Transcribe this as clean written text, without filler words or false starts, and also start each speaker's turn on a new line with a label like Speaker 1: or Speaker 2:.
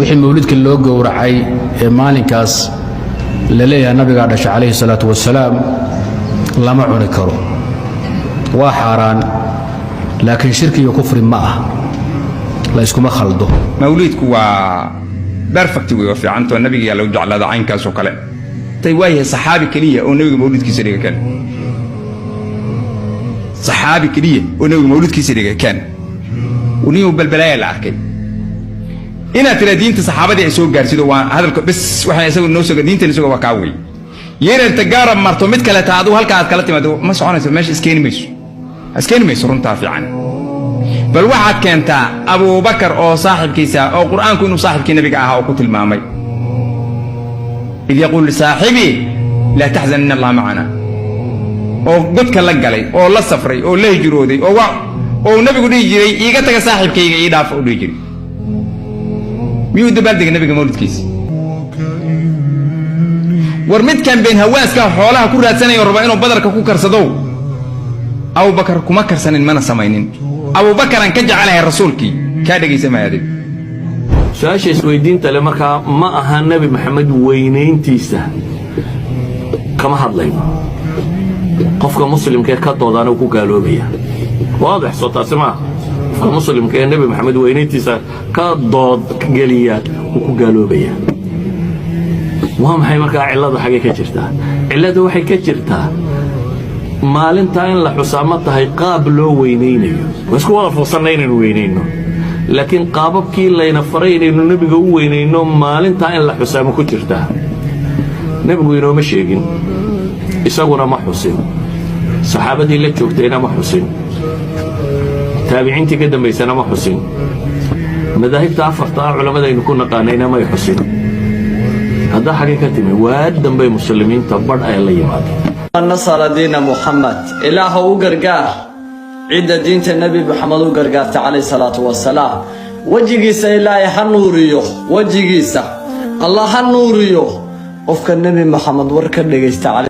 Speaker 1: Wixii mawlidka loo gowracay ee maalinkaas la leeyahay nabigaa dhashay calayhi salaatu wasalaam lama cuni karo, waa xaaraan, laakiin shirki iyo kufri ma ah, la iskuma khaldo.
Speaker 2: Mawliidku waa perfect wey, oo fiicantoo nabiga lagu jeclaado caynkaasoo kale. Tay waayahay, saxaabi keliya oo nabiga mawlidkiisa dhiga kan, saxaabi keliya oo nabiga mawlidkiisa dhiga kan niyu balbalaaya la arkay. Inaad tira diinta saxaabadii ay soo gaarsido waa hadalka bes. Waxay isagu noo soo diintan isaga waa kaa wey. Yeerarta gaara marto mid kale taa adigu halka aad kala timaado ma soconayso, meesha iskeeni mayso, iskeeni mayso. Runtaa fiican. Bal waxaad keentaa Abuubakar oo saaxibkiisa oo Qur'aanku inuu saaxibkii nabiga ahaa oo ku tilmaamay إذ يقول لصاحبه لا تحزن إن الله معنا, oo godka la galay oo la safray oo la hijrooday oo nabigu dhihi jiray: "Iiga taga saaxibkayga, ii dhaafa," u dhihi jiray. Miyuu dabaaldegay nabiga mawlidkiisa? War midkan been hawaaska xoolaha ku raadsanaya, raba inuu badarka ku karsadow, Abubakar kuma karsanin, mana samaynin. Abubakaraan ka jecelahay rasuulkii, kaa dhegaysa maya adig.
Speaker 3: Su-aasha isweydiinta le markaa ma aha Nebi Maxamed weynayntiisa kama hadlayno. Qofka muslimka ee ka doodaana uu ku gaaloobaya, waadix soo taasi maaha? Qofka muslimka ee Nebi Maxamed weynayntiisa ka dood geliya wuu ku gaaloobaya. Waa maxay markaa cilladu? Xaggay ka jirtaa cilladu? Waxay ka jirtaa maalintaa in la xusaa ma tahay qaab loo weynaynayo? Waa isku wada fuusanna inaynu weynayno, laakiin qaababkii layna faray inaynu nebiga u weynayno maalintaa in la xusaa ma ku jirtaa? Nebigu inooma sheegin, isaguna ma xusin, saxaabadii la joogtayna ma xusin, taabiciintii ka dambaysana ma xusin, madaahibta afarta ah culammadaynu ku naqaanayna may xusin. Haddaa xaggay ka timi? Waa dambay muslimiinta badh ay la yimaadeen.
Speaker 4: نصر دين محمد. Ilaahu u gargaar cidda diinta Nebi Maxamed u gargaarta calayhi salaatu wasalaam. Wejigiisa Ilaahay ha nuuriyo, wejigiisa Allah ha nuuriyo qofka Nebi Maxamed war ka dhegaysta.